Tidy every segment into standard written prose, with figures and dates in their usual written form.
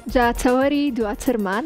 جا تەوەری دواترمان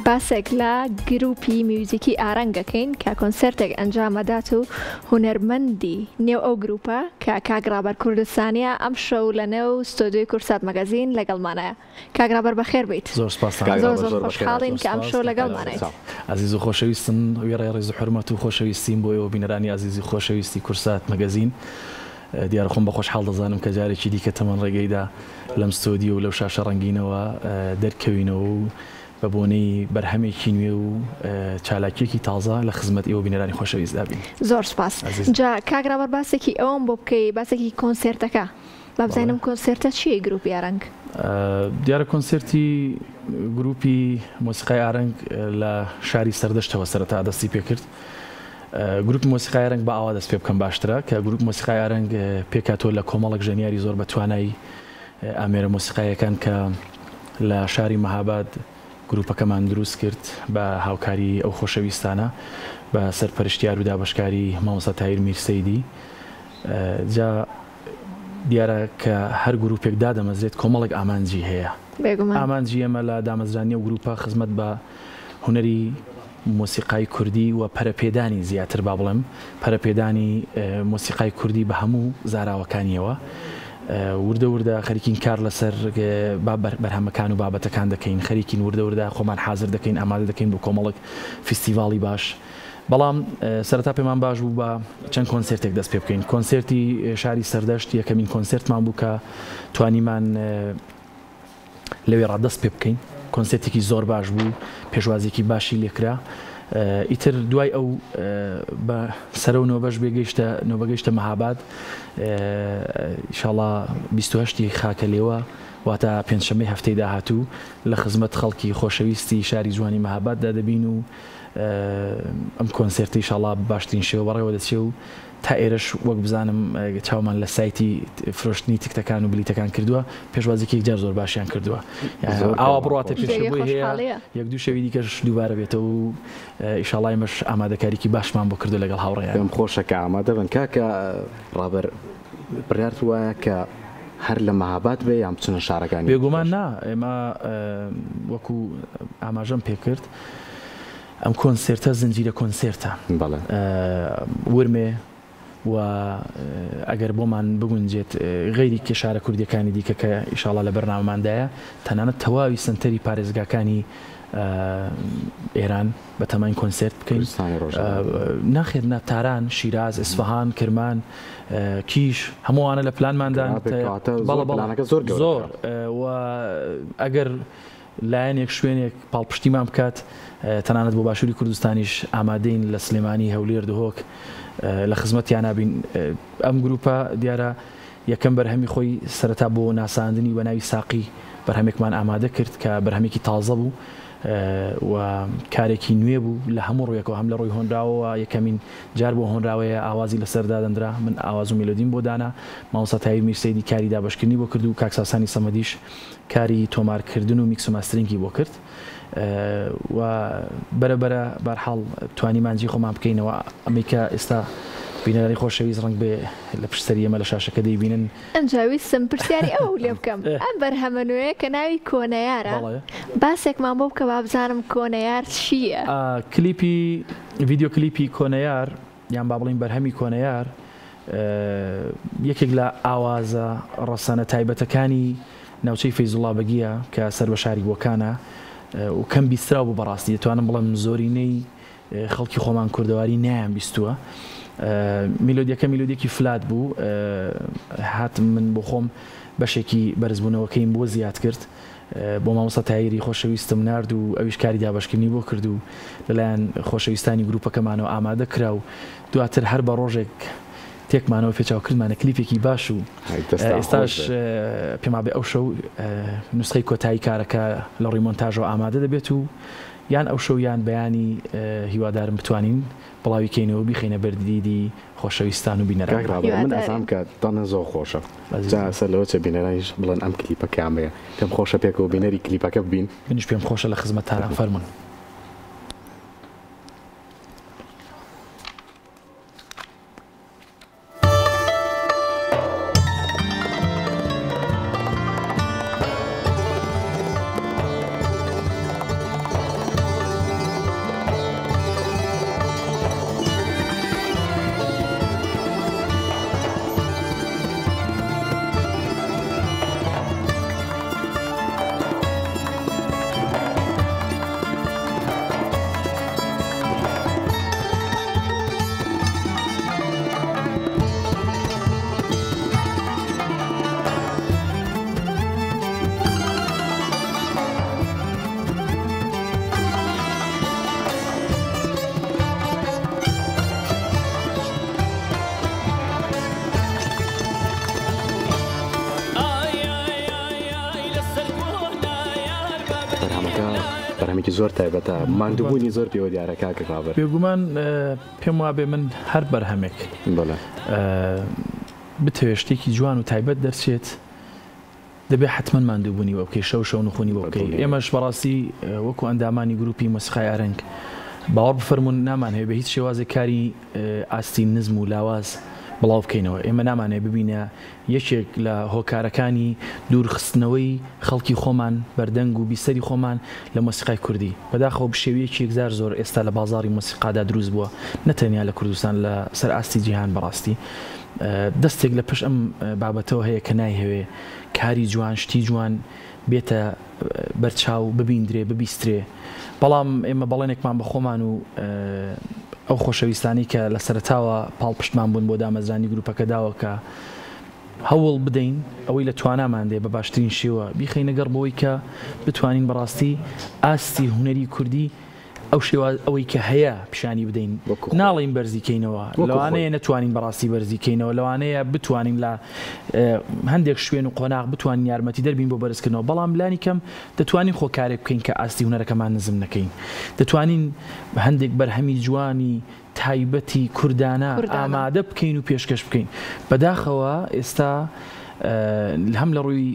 باسێک لە گروپی میوزیکی ئارەنگ ئەکەین کە کۆنسێرتێک ئەنجام ئەدات و هونەرمەندی نێو ئەو گروپە کە کاک ڕابەر کوردستانیە ئەمشەو لە نێو ستۆدیۆی کوردسات مەگەزین لەگەڵمانایە. کاک ڕابەر بەخێر بێیت. زۆر سوپاستان. کاک زۆر ڕابەر زۆر زۆر خۆشحاڵین کە ئەمشەو لەگەڵمانایت. ئازیز و خۆشەویستن، وێڕای ڕێز و حورمەت و خۆشەویستیم بۆ ئێوە بینەرانی ئازیزی خۆشەویستی کوردسات مەگەزین، دیارە خۆم بە خۆشحاڵ دەزانم کە جارێکی دیکە تەمەن ڕێگەیدا لەم ستۆدیۆ و لەو شاشە ڕەنگینەوە دەرکەوینەوە و بە بۆنەی بەرهەمێکی نوێ و چالاکییەکی تازە لە خزمەت ئێوە بینەرانی خۆشەویستدا بین. زۆر سوپاس. ئازیزم. جا کاک ڕابەر باسێکی ئەوەم بۆ بکەی، باسێکی کۆنسێرتەکە. با بزانم کۆنسێرتە چییە گروپی ئارەنگ؟ دیارە کۆنسێرتی گروپی مۆسیقای ئارەنگ لە شاری سەردەشتەوە سەرەتا دەستی پێکرد. گروپی مۆسیقای ئارەنگ بە ئاوا دەست پێ بکەم باشترە کە گروپ مۆسیقای ئارەنگ پێکهاتووە لە کۆمەڵێک ژەنیاری زۆر بە توانای ئامێرە مۆسیقایەکان کە لە شاری مەهاباد گروپەکەمان دروست کرد بە هاوکاری ئەو خۆشەویستانە بە سەرپەرشتیار و دابەشکاری مامۆستا تاهیر میرسەیدی جا دیارە کە هەر گروپێک دادەمەزرێت کۆمەڵێک ئامانجی هەیە. بێگومان. ئامانجی ئێمە لە دامەزراندنی ئەو گروپە خزمەت بە هونەری مۆسیقای کوردی و پەرەپێدانی زیاتر با بڵێم پەرەپێدانی مۆسیقای کوردی بە هەموو زاراوەکانیەوە. وردە وردە خەریکین کار لەسەر بەرهەمەکان و بابەتەکان دەکەین، خەریکین وردە وردە خۆمان حازر دەکەین، ئامادە دەکەین بۆ کۆمەڵێک فیستیڤاڵی باش. بەڵام سەرەتا پێمان باش بوو بە چەند کۆنسێرتێک دەست پێ بکەین. کۆنسێرتی شاری سەردەشت یەکەمین کۆنسێرتمان بوو کە توانیمان لەوێ ڕا دەست پێ بکەین. کۆنسێرتێکی زۆر باش بوو، پێشوازییەکی باشی لێکرا. ئیتر دوای ئەو بە سەرە و نۆبەش بێ گەیشتە نۆبە گەیشتە مەهاباد. ئیشاڵا 28 ی خاکەلێوە واتە پێنجشەممەی هەفتەی داهاتوو لە خزمەت خەڵکی خۆشەویستی شاری جوانی مەهاباددا دەبین و ئەم کۆنسێرتە ئیشاڵا بە باشترین شێوە بەڕێوە دەچێ و تا ئێرەش وەک بزانم چاومان لە سایتی فرۆشتنی تکتەکان و بلیتەکان کردووە پێشوازیکی یەکجار زۆر باشیان کردووە ئاوا بڕواتە پێشێ بۆی هەیە یەک دوو شەوی دیکەش دووبارە بێتەوە و ئیشاڵا ئێمەش ئامادەکاریکی باشمان بۆ کردو لەگەڵ هاوڕێیان. پێم خۆشە کە ئامادە بن کاکە ڕابەر بڕیارت وایە کە هەر لە مەهاباد بێ یان بچنە شارەکانی بێگومان نا ئێمە وەکو ئاماژەم پێکرد ئەم کۆنسێرتە زنجیرە کۆنسێرتە بەڵێ. ورمێ و ئەگەر بۆمان بگونجێت غەیری کێ شارە کوردیەکانی دیکە کە ئیشاڵا لە بەرنامەماندایە تەنانەت تەواوی سەنتەری پارێزگاکانی ئێران بە تەماین کۆنسێرت بکەین کوردستانی ڕۆژهەڵات. ناخێر نا تاران، شیراز، ئیسفەهان، کرمان، کیش هەموو ئەوانە لە پلانماندان کەواتە زۆر بەڵێ بەڵێ پلانەکە زۆر گەورەترە. زۆر و ئەگەر لایەنێک شوێنێک پاڵپشتیمان بکات، تەنانەت بۆ باشووری کوردستانیش ئامادەین لە سلێمانی، هەولێر، دهۆک لە خزمەتیانا بین. ئەم گرووپە دیارە یەکەم بەرهەمی خۆی سەرەتا بۆ ناساندنی بە ناوی ساقی بەرهەمێکمان ئامادە کرد کە بەرهەمێکی تازە بوو و کارێکی نوێ بوو لە هەموو ڕوویەکەوە هەم لە ڕووی هۆنراوەوە یەکەمین جار بۆ هۆنراوەیە ئاوازی لەسەر دادەندرا من ئاواز و مێلۆدیم بۆ دانا مامۆستا تاهیر میرسەیدی کاری دابەشکردنی بۆ کرد و کاک ساسانی سەمەدیش کاری تۆمارکردن و میکس و ماسترینگی بۆ کرد و بەرە بەرە بەرحاڵ توانیمان جێی خۆمان بکەینەوە ئەمەی کە ئێستا بینەرانی خۆشەویست ڕەنگ بێ لە پشت سەری ئێمە لە شاشەکە دەیبینن. ئەمجا ویستم پرسیاری ئەوەو لێ بکەم ئەم بەرهەمە نوێیە کە ناوی کۆنەیارە باسێکمان بۆ بکە با بزانم کۆنەیار چییە؟ کلیپی ڤیدیۆ کلیپی کۆنەیار یان با بڵێین بەرهەمی کۆنەیار یەکێک لە ئاوازە ڕەسەنە تایبەتەکانی ناوچەی فەیزوڵا بەگییە کە سەر بە شاری بۆکانە و کەم بیستراو بوو بەڕاستی دەتوانم بڵێم زۆرینەی خەڵکی خۆمان کوردەواری نایان بیستووە میلۆدیەکە میلۆدیەکی flat بوو هاتم من بۆ خۆم بەشێکی بەرزبوونەوەکەیم بۆ زیاد کرد بۆ مامۆستا تایری خۆشەویستم نارد و ئەویش کاری دابەشکردنی بۆ کرد و لەلایەن خۆشەویستانی گروپەکەمانەوە ئامادە کرا و دواتر هەر بە ڕۆژێک تێکمانەوە پێچاو کردمانە کلیپێکی باش و ئێستاش پێما بێ ئەو شەو نوسخەی کۆتایی کارەکە لە ڕووی مۆنتاژەوە ئامادە دەبێت و یان ئەو شەو یان بەیانی هیوادارم بتوانین بڵاوی کەینەوە و بیخەینە بەر دیدی خۆشەویستان و بینەران. کاک ڕابەر من ئەزانم کە دەنگت زۆر خۆشە جا سەر لەوە چێ بینەرانیش بڵێن ئەم کلیپە کامەیە پێم خۆشە پێکەوە بینەری کلیپەکە ببین. منیش پێم خۆشە لە خزمەتتانام فەرموون. بەرهەمەکە بەرهەمێکی زۆر تایبەتە، ماندووبوونی زۆر پێوە دیارە کاک ڕابەر. بێگومان پێم وابێ من هەر بەرهەمێک بتەوێ شتێکی جوان و تایبەت دەرچێت دەبێ حەتمەن ماندووبوونی بۆ بکەی، شەو شەونخونی بۆ بکەی. ئێمەش بەڕاستی وەکو ئەندامانی گروپی مۆسیقای ئارەنگ باوەڕ بفەرموون نامانهەوێ بە هیچ شێوازێک کاری ئاستی نزم و لاواز بڵاو بکەینەوە. ئێمە نامانەوێ ببینە یەکێک لە هۆکارەکانی دوورخستنەوەی خەڵکی خۆمان، بەردەنگ و بیسەری خۆمان لە مۆسیقای کوردی. بەداخەوە بشێوییەکی یەکجار زۆر ئێستا لە بازاڕی مۆسیقادا دروست بووە، نە تەنیا لە کوردستان لە سەر ئاستی جیهان بەڕاستی دەستێک لە پشت ئەم بابەتەوە هەیە کە نایهەوێ کاری جوان، شتی جوان بێتە بەرچاو، ببیندرێ، ببیسترێ. بەڵام ئێمە بەڵێنێکمان بە خۆمان و ئەو خۆشەویستانەی کە لە سەرەتاوە پاڵپشتمان بوون بۆ دامەزرانی گروپەکە داوە کە هەوڵ بدەین ئەوەی لە توانامان دێ بە باشترین شێوە بیخەینە گەڕ بۆی کە بتوانین بەڕاستی ئاستی هونەری کوردی ئەو شێواز ئەوەی کە هەیە پیشانی بدەین ناڵێین بەرزی کەینەوە لەوانەیە نەتوانین بەڕاستی بەرزی کەینەوە لەوانەیە بتوانین لە هەندێک شوێن و قۆناغ بتوانین یارمەتی دەربین بۆ بەرزکردنەوە بەڵام لانی کەم دەتوانین خۆ کارێک بکەین کە ئاستی هونەرەکەمان نزم نەکەین دەتوانین هەندێک بەرهەمی جوانی تایبەتی کوردانە ئامادە بکەین و پێشکەش بکەین بەداخەوە ئێستا هەم لە ڕووی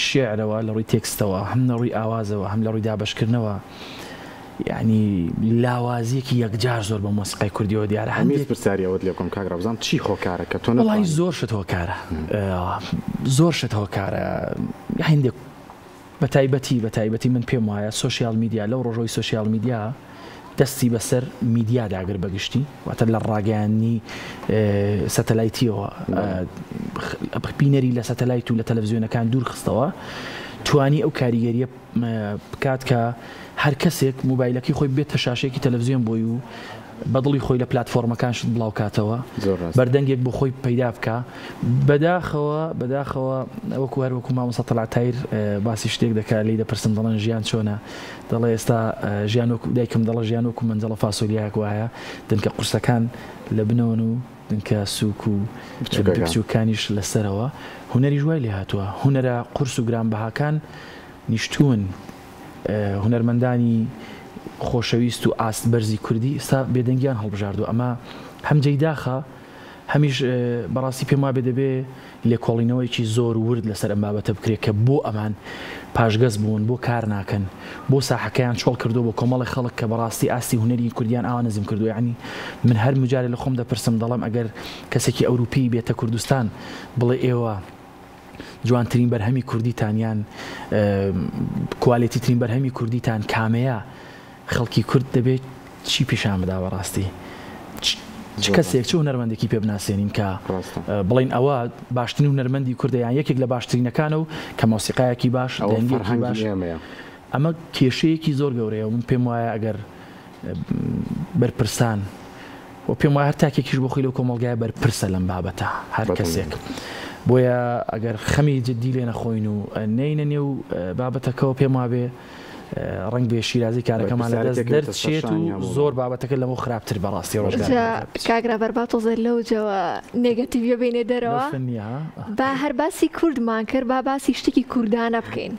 شیعرەوە، لە ڕووی تێکستەوە، هەم لە ڕووی ئاوازەوە، هەم لە ڕووی دابەشکردنەوە، یانی لاوازییەکی یەکجار زۆر بە مۆسیقای کوردییەوە دیارە. هەندێک. ئەمویست پرسیاری ئەوەت لێ بکەم کاک ڕەبزان، چی هۆکارە کە تۆ نەتوانی. وەڵاهی زۆر شت هۆکارە، زۆر شت هۆکارە، هەندێک بە تایبەتی بە تایبەتی من پێم وایە سۆشیال میدیا، لەو ڕۆژەوەی سۆشیال میدیا دەستی بەسەر میدیادا گرت بە گشتی، واتە لە ڕاگەیاندنی سەتەلایتیەوە بینەری لە سەتەلایت و لە تەلەڤزیۆنەکان دوور خستەوە، توانی ئەو کاریگەریە بکات کە هەر کەسێک موبایلەکەی خۆی بێتە شاشەیەکی تەلەڤزیۆن بۆی و بە دڵی خۆی لە پلاتفۆرمەکان شت بڵاو کاتەوە، بەردەنگێک بۆ خۆی پەیدا بکا. بەداخەوە بەداخەوە وەکو هەر وەکو مامۆستا تەلعەت تاهیر باسی شتێک دەکا لێی دەپرسن دەڵێن ژیان چۆنە؟ دەڵێ ئێستا ژیان وەکو دایکم دەڵێ ژیان وەکو مەنجەڵە فاسۆلیایەک وایە دنکە قورسەکان لە بنەوەن و دنکە سووک و بچووکانیش لە سەرەوە هونەریش وای لێ هاتووە هونەرە قورس و گرانبەهاکان نیشتوون هونەرمەندانی خۆشەویست و ئاست بەرزی کوردی ئێستا بێدەنگیان هەڵبژاردووە ئەمە هەم جێی داخە هەمیش بەڕاستی پێم وابێ دەبێ لێکۆڵینەوەیەکی زۆر ورد لەسەر ئەم بابەتە بکرێت کە بۆ ئەمان پاشگەز بوون، بۆ کار ناکەن، بۆ ساحەکەیان چۆڵ کردووە بۆ کۆمەڵێک خەڵک کە بەڕاستی ئاستی هونەری کوردیان ئاوا نزم کردووە یەعنی من هەر مجارێ لە خۆم دەپرسم دەڵێم ئەگەر کەسێکی ئەوروپی بێتە کوردستان بڵێ ئێوە جوانترین بەرهەمی کوردیتان یان کوالێتی ترین بەرهەمی کوردیتان کامەیە خەڵکی کورد دەبێت چی پیشان بدا بەڕاستی چ کەسێک چ هونەرمەندێکی پێ بناسێنین کە بڵین ئەوە باشترین هونەرمەندی کوردە یان یەکێک لە باشترینەکانە و کە مۆسیقایەکی باش دەنگێکی باش ئەمە کێشەیەکی زۆر گەورەیە و من پێم وایە ئەگەر بەرپرسان و پێم وایە هەر تاکێکیش بۆ خۆی لەو کۆمەڵگایە بەرپرسە لەم بابەتە هەر کەسێک بۆیە ئەگەر خەمی جدی لێ نەخۆین و نەینە نێو بابەتەکەەوە پێم وابێ ڕەنگ بێ شیرازەی کارەکەمان لە دەست دەرچێت و زۆر بابەتەکە لەمە خراپتر بەڕاستی ڕۆژگار کاک ڕابەر با تۆزێ لەو جەوە نێگەتیڤە بینێ دەرەوە با هەر باسی کوردمان کرد با باسی شتێکی کوردانە بکەین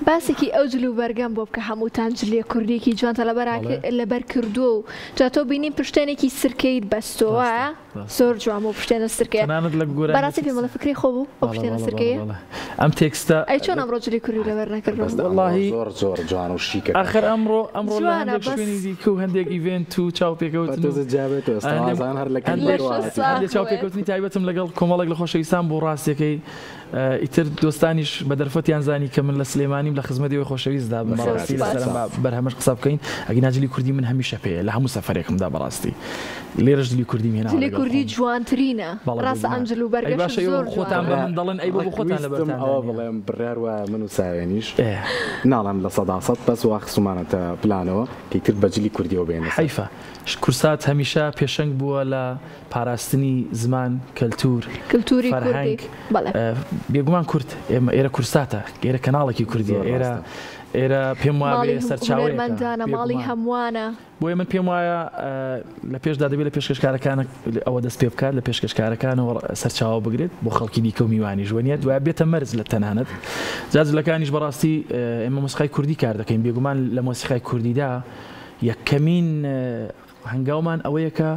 باسێکی ئەو جل و بەرگەم بۆ بکە هەمووتان جلێ کوردیەکی جوانتان لەبەر کردووە و جا تۆ بینیم پشتێنێکی سرکەیت بەستۆوە زۆر جوان بوو پشتێنە سرکەیە تەنانەت لە گۆرانی بەڕاستی پێم بڵێ فکری خۆ بوو ئەو پشتێنە سرکەیە ئەم تێکستە ئەی چۆن ئەمڕۆ جلی کوردی لەبەر نەکرد وەڵاهی زۆر زۆر جوان و شیکە ئاخر ئەمڕۆ ئەمڕۆ لە هەندێک شوێنی دیکە و هەندێک ئیڤێنت و چاوپێکەوتن هەندێک چاوپێکەوتنی تایبەتم لەگەڵ کۆمەڵێک لە خۆشەویستان بوو ڕاستیەکەی ئیتر دۆستانیش بە دەرفەتیان زانی کە من لە سلێمانیم لە خزمەتی ئێوەی خۆشەویستدا بم بەڕاستی لەسەر ئەم بەرهەمەش قسە بکەین ئەگینا جلی کوردی من هەمیشە پێیە لە هەموو سەفەرێکمدا بەڕاستی لێرەش جلی کوردیم هێناوە جلی لەگەڵ کوردی خۆم. جوانترینە بەڵێ ڕاستە ئەم بێگومان جل و ئەی بەرگەشت باشە ئێوە زۆر خۆتان جوانە. بە من دەڵێن ئەی بۆ بۆ خۆتان ویستم لەبەرتان ئەوە دانییە؟ بڵێم بڕیار وایە من و ساوێنیش ئێ. ناڵێم 100% بەس وا خستومانەتە پلانەوە کە ئیتر بە جلی کوردیەوە بێینە سەر. حەیفە کورسات هەمیشە پێشەنگ بووە لە پاراستنی زمان، کەلتوور، کلتوری کوردی فەرهەنگ، بەڵێ. بێگومان کورد ئێمە ئێرە کورساتە ئێرە کەناڵێکی کوردیە زۆر ئێرە ڕاستە. ئێرە پێم وابێ ماڵی سەرچاوەیەکە هونەرمەندانە ماڵی بێگومان. هەمووانە. بۆیە من پێم وایە لە پێشدا دەبێت لە پێشکەشکارەکانە ئەوە دەست پێ بکات لە پێشکەشکارەکانەوە سەرچاوە بگرێت بۆ خەڵکی دیکە و میوانیش وەنیە دوای بێتە مەرج لە تەنانەت جا جلەکانیش بەڕاستی ئێمە مۆسیقای کوردی کار دەکەین بێگومان لە مۆسیقای کوردیدا یەکەمین هەنگاومان ئەوەیە کە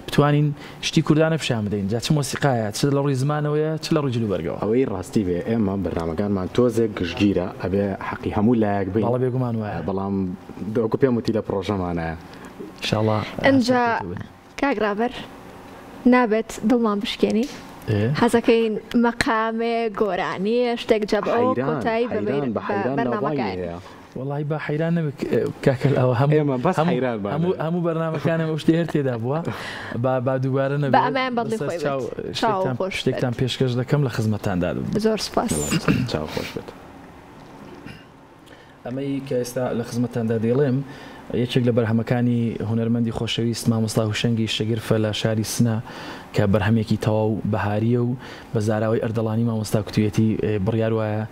بتوانین شتی کوردانە پیشان بدەین جا چ مۆسیقایە چ لە ڕووی زمانەوەیە چ لە ڕووی جلوبەرگەوە. ئەوەی ڕاستی بێ ئێمە بەرنامەکانمان تۆزێک گشتگیرە ئەبێ حەقی هەموو لایەک بەین. بەڵێ بێگومان وایە. بەڵام وەکو پێم وتی لە پڕۆژەمانایە. ئیشاڵا ئینجا سەرکەوتوو بن. کاک ڕابەر نابێت دڵمان بشکێنی ئێ. حەزەکەین مەقامێ گۆرانیێ شتێک جا بە ئەوە حەیران کۆتایی بە حەیران بە بە حەیران بەرنامەکە ناوبانگی ئەنێ. هەیە. وەڵاهی با حەیران نەبێ کاکە لاوە هەموو ئێمە بەس هەموو حەیران بانێ. هەموو هەموو بەرنامەکانم ئەو شتەی هەر تێدا بووە با با دووبارە با نەبێ ئەمەیان بەدڵی بەسەر خۆی چاو بێت. چاو شتێکتان خۆش بێت. شتێکتان پێشکەش دەکەم لە خزمەتتاندا دەبم. زۆر سوپاس. چاو خۆش بێت. ئەمەی کە ئێستا لە خزمەتتاندا دەیڵێم یەکێک لە بەرهەمەکانی هونەرمەندی خۆشەویست مامۆستا هوشەنگی شگرفە لە شاری سنە کە بەرهەمێکی تەواو بەهارییە و بە زاراوەی ئەردەڵانی مامۆستا کوتویەتی بڕیار وایە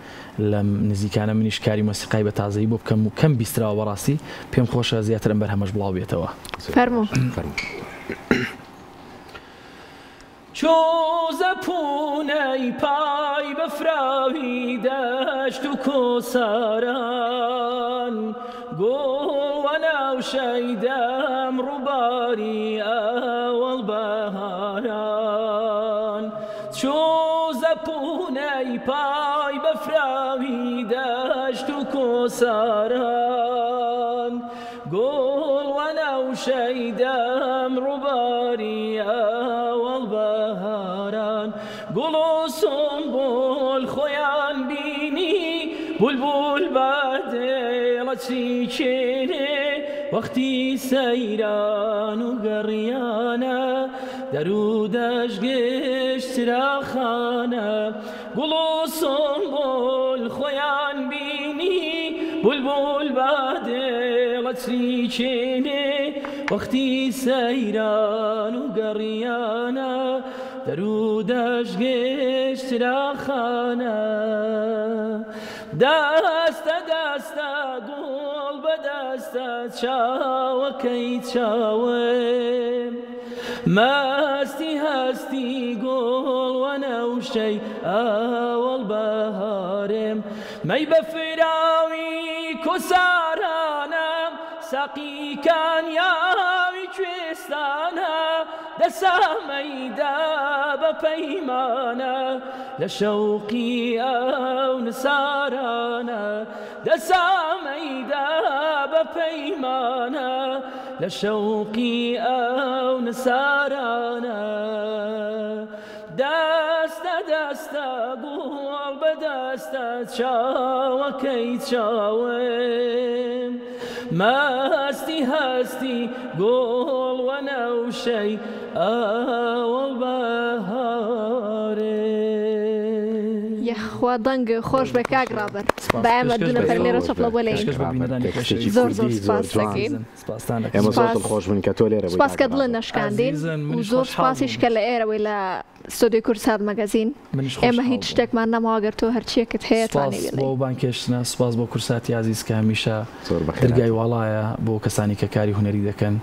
لەم نزیکانە منیش کاری مۆسیقای بە تازەیی بۆ بکەم و کەم بیستراوە بەڕاستی پێم خۆشە زیاتر ئەم بەرهەمەش بڵاو بێتەوە. فەرموو. فەرموو. چۆ زەپوونەی پای بەفراوی دەشت و کۆساران گوڵ وەنەوشەی دەم ڕووباری ئەوەڵ بەهاران چۆ زەپوونەی پای بەفراوی دەشت و کۆساران گوڵ وەنەوشەی دەم ڕووباری ئەوەڵ بەهاران گوڵ و سومبول خۆیان بینی بولبول بە دێڵە چریکێنێ وەختی سەیران و گەڕیانە دەر و دەشت گشت چراخانە گوڵ و سومبول خۆیان بینی بولبول بە دێڵە چریکێنێ وەختی سەیران و گەڕیانە دەر و دەشت گشت چراخانە دەستە دەستە گوڵ بە دەستە چاوەکەی چاوم مەستی هەستی گوڵ وەنەوشەی ئەوەڵ بەهارێم مەی بەفراوی کۆسارانە ساقی کانیاوی کوێستانە دەسامەیدا بە پەیمانە لە شەوقی ئەو نسارانە دەسامەیدا بە پەیمانە لە شەوقی ئەو نسارانە دەستە دەستە گوڵ بە دەستە چاوەکەی چاوم مەستی هەستی گوڵ وەنەوشەی ئەوەڵ بەهارێ. یەخوا دەنگ خۆش بێ کاک ڕابەر با ئێمە دوو نەفەر لێرە چەپڵە بۆ لێین. زۆر زۆر سوپاس دەکەین. سپاستان دەکەم. ئێمە زۆر دڵخۆش بووین کە تۆ لێرە بووی سوپاس کاک کە دڵت ڕابەر. نەشکاندین ئازیزن و منیش زۆر خۆشحاڵ سوپاسیش بووم. کە لە ئێرەوەی لە ستۆدیۆی کوردسات مەگەزین. منیش ئێمە خۆشحاڵ هیچ بووم. شتێکمان نەماوە گەر تۆ هەرچیەکت هەیە سپاس توانی بۆ بیڵێی. ئەو بانگهێشتنە، سپاس بۆ کوردساتی ئازیز کە هەمیشە زۆر بەخێر دەرگای هاتی. واڵایە بۆ کەسانی کە کاری هونەری دەکەن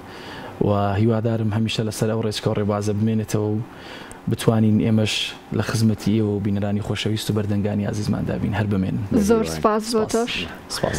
و هیوادارم هەمیشە لەسەر ئەو ڕێچکە و ڕێبازە بمێنێتەوە و بتوانین ئێمەش لە خزمەتی ئێوە و بینەرانی خۆشەویست و بەردەنگانی ئازیزماندا بین. هەر بمێنن. زۆر بەهیواین. سوپاس بۆ سپاس. تۆش. سپاس.